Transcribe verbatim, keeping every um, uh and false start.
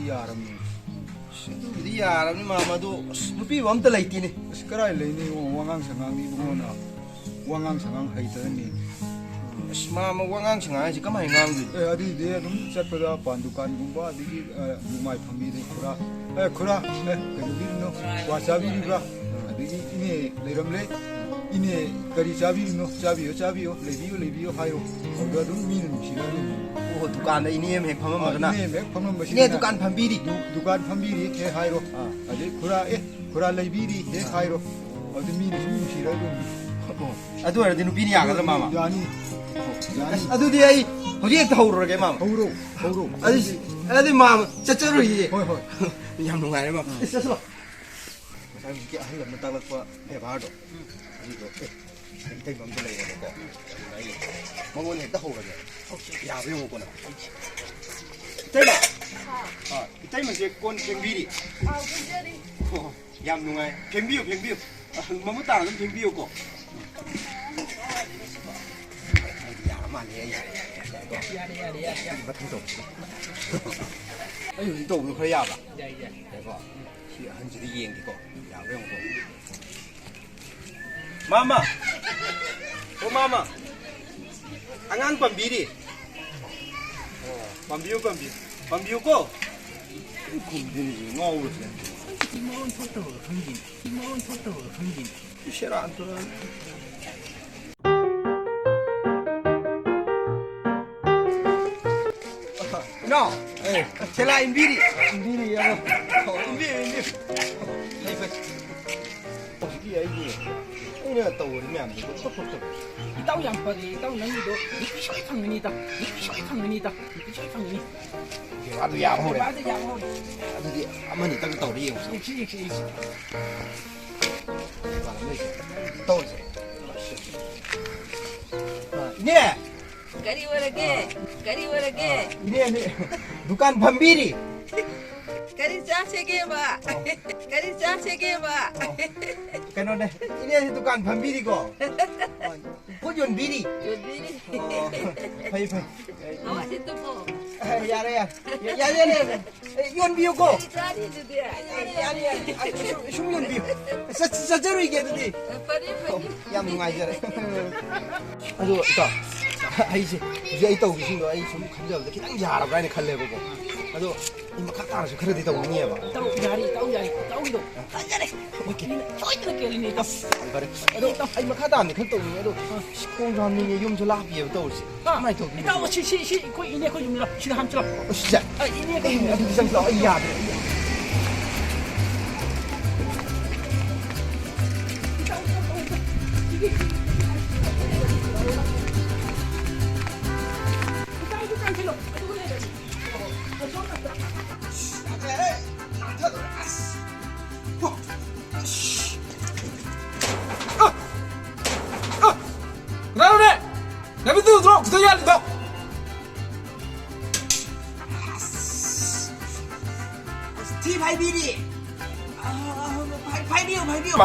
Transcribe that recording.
ꯌꯥꯔꯝꯅꯤ꯫ ꯑꯁ, ꯑꯗꯨꯕꯨꯗꯤ ꯌꯥꯔꯕꯅꯤ, ꯃꯥꯃ, ꯑꯗꯨ, ꯑꯁ, ꯅꯨꯄꯤꯕꯨ ꯑꯝꯇ ꯂꯩꯇꯦꯅꯦ꯫ ꯑꯁ, ꯀꯔꯥꯏ ꯂꯩꯅꯤ? ꯋꯥꯉꯥꯡ ꯁꯉꯥꯡꯗꯤ ꯏꯕꯨꯡꯉꯣꯅ ꯋꯥꯉꯥꯡ ꯁꯉꯥꯡ ꯍꯩꯇꯔꯅꯤ꯫ ꯑꯁ, ꯃꯥꯃ, ꯋꯥꯉꯥꯡ ꯁꯉꯥꯡ ꯍꯥꯏꯁꯦ ꯀꯃꯥꯏꯅ ꯉꯥꯡꯗꯣꯏꯅꯣ? ꯑꯦ, ꯑꯗꯨꯏꯗꯤ ꯑꯗꯨꯝ ꯆꯠꯄꯗ ꯄꯥꯟ ꯗꯨꯀꯥꯟꯒꯨꯝꯕ, ꯑꯗꯒꯤ, ꯑ, ꯂꯨꯃꯥꯏ ꯐꯝꯕꯤꯗ, "ꯈꯨꯔꯥ, ꯑꯦ, ꯈꯨꯔꯥ, ꯑꯦ, ꯀꯩꯗꯧꯕꯤꯔꯤꯅꯣ? ꯀ꯭ꯋꯥ ꯆꯥꯕꯤꯔꯤꯕ꯭ꯔꯥ?" ꯑꯗꯒꯤ, "ꯏꯅꯦ ꯂꯩꯔꯝꯂꯦ, ꯏꯅꯦ ꯀꯔꯤ ꯆꯥꯕꯤꯔꯤꯅꯣ? ꯆꯥꯕꯤꯌꯣ, ꯆꯥꯕꯤꯌꯣ, ꯂꯩꯕꯤꯌꯨ, ꯂꯩꯕꯤꯌꯨ" ꯍꯥꯏꯌꯣ꯫ ꯑꯗꯨꯗ ꯑꯗꯨꯝ ꯃꯤꯅ ꯅꯨꯡꯁꯤꯔ ꯑꯗꯨꯝ꯫ ꯑꯣ, ꯗꯨꯀꯥꯟꯗ ꯏꯅꯦ ꯑꯃ ꯍꯦꯛ ꯐꯝꯃꯝꯃꯒꯅ? ꯑ, ꯏꯅꯦ ꯑꯃ ꯍꯦꯛ ꯐꯝꯃꯝꯕꯁꯤꯗꯅ, "ꯏꯅꯦ, ꯗꯨꯀꯥꯟ ꯐꯝꯕꯤꯔꯤ?" ꯗꯨ-, "ꯗꯨꯀꯥꯟ ꯐꯝꯕꯤꯔꯤ" ꯍꯦꯛ ꯍꯥꯏꯔꯣ꯫ ꯑꯥ꯫ ꯑꯗꯩ, "ꯈꯨꯔꯥ, ꯑꯦ, ꯈꯨꯔꯥ ꯂꯩꯕꯤꯔꯤ" ꯍꯦꯛ ꯍꯥꯏꯔꯣ꯫ ꯑꯗꯨ ꯃꯤꯅ ꯁꯨꯝ ꯅꯨꯡꯁꯤꯔ ꯑꯗꯨꯝ꯫ ꯑꯣ, ꯑꯗꯨ ꯑꯣꯏꯔꯗꯤ ꯅꯨꯄꯤꯅ ꯌꯥꯒꯗ꯭ꯔꯥ, ꯃꯥꯃ? ꯌꯥꯅꯤ꯫ ꯑꯣ, ꯌꯥꯅꯤ꯫ ꯑꯁ, ꯑꯗꯨꯗꯤ ꯑꯩ ꯍꯧꯖꯤꯛ ꯍꯦꯛꯇ ꯍꯧꯔꯨꯔꯒꯦ, ꯃꯥꯃ꯫ ꯍꯧꯔꯣ, ꯍꯧꯔꯣ꯫ ꯑꯗꯨꯗꯤ, ꯑꯗꯨꯗꯤ ꯃꯥꯃ ꯆꯠꯆꯔꯨꯏꯌꯦ꯫ ꯍꯣꯏ, ꯍꯣꯏ꯫ ꯌꯥꯝ ꯅꯨꯡꯉꯥꯏꯔꯦ, ꯃꯥꯃ꯫ ꯎꯝ꯫ ꯑꯁ, ꯆꯠꯁꯤ ꯂꯥꯎ꯫ ꯉꯁꯥꯏ ꯍꯧꯖꯤꯛꯀꯤ ꯑꯍꯜ ꯑꯃꯅ ꯇꯥꯛꯂꯛꯄ ꯕꯦꯕꯥꯔꯗꯣ, ꯑꯗꯨꯗꯣ, ꯑꯦ, ꯏꯇꯩꯃ ꯑꯝꯗ ꯂꯩꯔꯦꯕꯀꯣ꯫ ꯑꯗꯨꯅ ꯑꯩ ꯃꯉꯣꯟꯗ ꯍꯦꯛꯇ ꯍꯧꯔꯒꯦ꯫ ꯌꯥꯕ꯭ꯔꯥ ꯌꯦꯡꯉꯨꯀꯣ ꯅꯪ꯫ ꯏꯇꯩꯃ! ꯑꯥ, ꯏꯇꯩꯃꯁꯦ ꯀꯣꯟ ꯐꯦꯡꯕꯤꯔꯤ? ꯑꯥꯎ, ꯐꯦꯡꯖꯔꯤ꯫ ꯑꯣ, ꯌꯥꯝ ꯅꯨꯡꯉꯥꯏ꯫ ꯐꯦꯡꯕꯤꯌꯨ, ꯐꯦꯡꯕꯤꯌꯨ꯫ ꯑ, ꯃꯃꯨꯠ ꯇꯥꯅ ꯑꯗꯨꯝ ꯐꯦꯡꯕꯤꯌꯨꯀꯣ꯫ ꯌꯥꯔ ꯃꯥꯜꯂꯦ, ꯑꯩ ꯌꯥꯔꯦ, ꯌꯥꯔꯦ, ꯌꯥꯔꯦ, ꯌꯥꯔꯦ, ꯌꯥꯔꯦ, ꯌꯥꯔꯦ꯫ ꯃꯊꯪ ꯇꯧꯕꯗ꯫ ꯑꯩ ꯍꯧꯖꯤꯛ ꯇꯧꯕꯗꯣ ꯈꯔ ꯌꯥꯕ꯭ꯔꯥ? ꯌꯥꯏ, ꯌꯥꯏ꯫ ꯌꯥꯏꯀꯣ? ꯁꯤ ꯑꯍꯟꯁꯤꯗ ꯌꯦꯡꯒꯦꯀꯣ꯫ ꯌꯥꯕ꯭ꯔꯥ ꯌꯦꯡꯉꯨꯀꯣ꯫ ꯃꯥꯃ! ꯑꯣ, ꯃꯥꯃ! ꯑꯉꯥꯡ ꯄꯥꯝꯕꯤꯔꯤ? ꯑꯣ, ꯄꯥꯝꯕꯤꯌꯨ, ꯄꯥꯝꯕꯤꯌꯨ꯫ ꯄꯥꯝꯕꯤꯌꯨꯀꯣ꯫ ꯈꯨꯝꯗꯦꯅꯦ, ꯉꯥꯎꯔꯁꯦ꯫ ꯁꯤ ꯃꯔꯣꯟ ꯊꯣꯛꯇꯕ꯭ꯔꯥ ꯈꯪꯗꯦꯅꯦ꯫ ꯁꯤ ꯃꯔꯣꯟ ꯊꯣꯛꯇꯕ꯭ꯔꯥ ꯈꯪꯗꯦꯅꯦ꯫ ꯁꯦꯔꯥꯟ ꯇꯨꯔꯥꯟ꯫ ꯏꯅꯥꯎ, ꯑꯦ, ꯊꯦꯂꯥ ꯏꯟꯕꯤꯔꯤ? ꯏꯟꯕꯤꯔꯤ, ꯏꯌꯥꯝꯕ꯫ ꯑꯣ, ꯏꯟꯕꯤꯌꯨ, ꯏꯟꯕꯤꯌꯨ꯫ ꯐꯩ, ꯐꯩ꯫ ꯍꯧꯖꯤꯛꯀꯤ ꯑꯩꯒꯤ, ꯑꯩꯅ ꯇꯧꯔꯤ ꯃꯌꯥꯝꯗꯨ ꯂꯣꯏ ꯐꯠ ꯐꯠ ꯇꯧꯔꯤ꯫ ꯏꯇꯥꯎ ꯌꯥꯝ ꯐꯔꯦ, ꯏꯇꯥꯎ ꯅꯪꯒꯤꯗꯣ ꯅꯨꯄꯤ ꯁꯣꯏ ꯐꯪꯒꯅꯤ, ꯏꯇꯥꯎ꯫ ꯅꯨꯄꯤ ꯁꯣꯏ ꯐꯪꯒꯅꯤ, ꯏꯇꯥꯎ꯫ ꯅꯨꯄꯤ ꯁꯣꯏ ꯐꯪꯒꯅꯤ꯫ ꯕꯦꯕꯥꯔꯗꯨ ꯌꯥꯕ ꯍꯧꯔꯦ꯫ ꯕꯦꯕꯥꯔꯗꯨ ꯌꯥꯕ ꯍꯧꯔꯦ꯫ ꯑꯗꯨꯗꯤ ꯑꯃꯅꯤꯇꯪ ꯇꯧꯔ ꯌꯦꯡꯉꯨꯁꯤ꯫ ꯌꯦꯡꯁꯤ, ꯌꯦꯡꯁꯤ, ꯌꯦꯡꯁꯤ꯫ ꯇꯧꯔꯁꯦ꯫ ꯑ, ꯏꯅꯦ! ꯀꯔꯤ ꯑꯣꯏꯔꯒꯦ? ꯑꯥ꯫ ꯀꯔꯤ ꯑꯣꯏꯔꯒꯦ? ꯑꯥ, ꯏꯅꯦ, ꯏꯅꯦ, ꯗꯨꯀꯥꯟ ꯐꯝꯕꯤꯔꯤ? ꯀꯔꯤ ꯆꯥꯁꯤꯒꯦꯕ? ꯑꯣ꯫ ꯀꯔꯤ ꯆꯥꯁꯤꯒꯦꯕ? ꯑꯣ꯫ ꯀꯩꯅꯣꯅꯦ, ꯏꯅꯦꯁꯤ ꯗꯨꯀꯥꯟ ꯐꯝꯕꯤꯔꯤꯀꯣ? ꯑꯣ, ꯄꯣꯠ ꯌꯣꯟꯕꯤꯔꯤ? ꯌꯣꯟꯕꯤꯔꯤ꯫ ꯑꯣ, ꯐꯩ, ꯐꯩ꯫ ꯑꯋꯥ, ꯁꯤ ꯇꯨꯝꯃꯣ꯫ ꯌꯥꯔꯦ, ꯌꯥꯔꯦ, ꯌꯥꯔꯦ, ꯌꯥꯔꯦ꯫ ꯑꯦ, ꯌꯣꯟꯕꯤꯌꯨꯀꯣ꯫ ꯆꯥꯔꯤꯗꯨꯗꯤ꯫ ꯑꯦ, ꯌꯥꯔꯦ, ꯌꯥꯔꯦ꯫ ꯑꯩ ꯁꯨꯝ, ꯁꯨꯝ ꯌꯣꯟꯕꯤꯌꯨ꯫ ꯆꯠ-, ꯆꯠꯆꯔꯨꯏꯒꯦ ꯑꯗꯨꯗꯤ꯫ ꯐꯔꯦ, ꯐꯔꯦ꯫ ꯌꯥꯝ ꯅꯨꯡꯉꯥꯏꯖꯔꯦ꯫ ꯑꯗꯣ ꯏꯇꯥꯎ, ꯑꯩꯁꯦ ꯍꯧꯖꯤꯛ ꯑꯩ ꯇꯧꯔꯤꯁꯤꯡꯗꯣ ꯑꯩ ꯁꯨꯝ ꯈꯟꯖꯕꯗ ꯈꯤꯇꯪ ꯌꯥꯔꯕ꯭ꯔꯥ ꯍꯥꯏꯅ ꯈꯜꯂꯦꯕꯀꯣ꯫ ꯑꯗꯣ ꯑꯩ ꯃꯈꯥ ꯇꯥꯅꯁꯨ ꯈꯔꯗꯤ ꯇꯧꯅꯤꯡꯉꯦꯕ꯫ ꯏꯇꯥꯎ, ꯌꯥꯔꯦ, ꯏꯇꯥꯎ, ꯌꯥꯔꯦ, ꯏꯇꯥꯎꯒꯤꯗꯣ꯫ ꯐꯖꯔꯦ꯫ ꯁꯣꯏꯗꯅ ꯀꯦꯜꯂꯤꯅꯦ, ꯏꯇꯥꯎ꯫ ꯌꯥꯝ ꯐꯔꯦ꯫ ꯑꯗꯣ ꯏꯇꯥꯎ, ꯑꯩ ꯃꯈꯥ ꯇꯥꯅꯗꯤ ꯈꯔ ꯇꯧꯅꯤꯡꯉꯦ꯫ ꯑꯗꯣ ꯁꯤ ꯈꯣꯡꯁꯨ ꯍꯥꯝꯅꯤꯡꯉꯦ, ꯌꯨꯝꯁꯨ ꯂꯥꯞꯄꯤꯌꯦꯕ ꯇꯧꯔꯤꯁꯦ꯫ ꯑꯥ, ꯀꯃꯥꯏꯅ ꯇꯧꯗꯣꯏꯅꯣ? ꯏꯇꯥꯎ, ꯁꯤ, ꯁꯤ, ꯁꯤ ꯑꯩꯈꯣꯏ ꯏꯅꯦ ꯑꯩꯈꯣꯏ ꯌꯨꯝꯗ ꯁꯤꯗ ꯍꯥꯝꯆꯤꯜꯂꯣ꯫ ꯑꯁ, ꯁꯤꯗ? ꯑꯥ, ꯏꯅꯦ ꯑꯩꯈꯣꯏ ꯑꯦ, ꯌꯨꯝꯗ꯫ ꯑꯗꯨꯗꯤ ꯆꯪꯁꯤꯜꯂꯣ, ꯑꯩ ꯌꯥꯗ꯭ꯔꯦ꯫ ꯏꯇꯥꯎ, ꯏꯇꯥꯎ, ꯆꯪꯁꯤꯜꯂꯣ꯫ ꯑꯗꯨꯒ ꯂꯩꯔꯁꯤ꯫ ꯌꯥꯗ꯭ꯔꯦꯍꯦ, ꯅꯥꯟꯊꯗꯣꯔꯦ꯫ ꯑꯁ꯫ ꯍꯣ꯫ ꯑꯁ꯫ ꯑ! ꯑ! ꯀꯅꯥꯅꯣꯅꯦ? ꯅꯕꯤꯟꯗꯨ ꯎꯗ꯭ꯔꯣ? ꯈꯨꯗꯩ ꯌꯥꯜꯂꯤꯗꯣ? ꯑꯁ! ꯊꯤ ꯐꯥꯏꯕꯤꯔꯤ꯫ ꯑ, ꯐꯥꯏ-, ꯐꯥꯏꯕꯤꯌꯨ, ꯐꯥꯏꯕꯤꯌꯨ꯫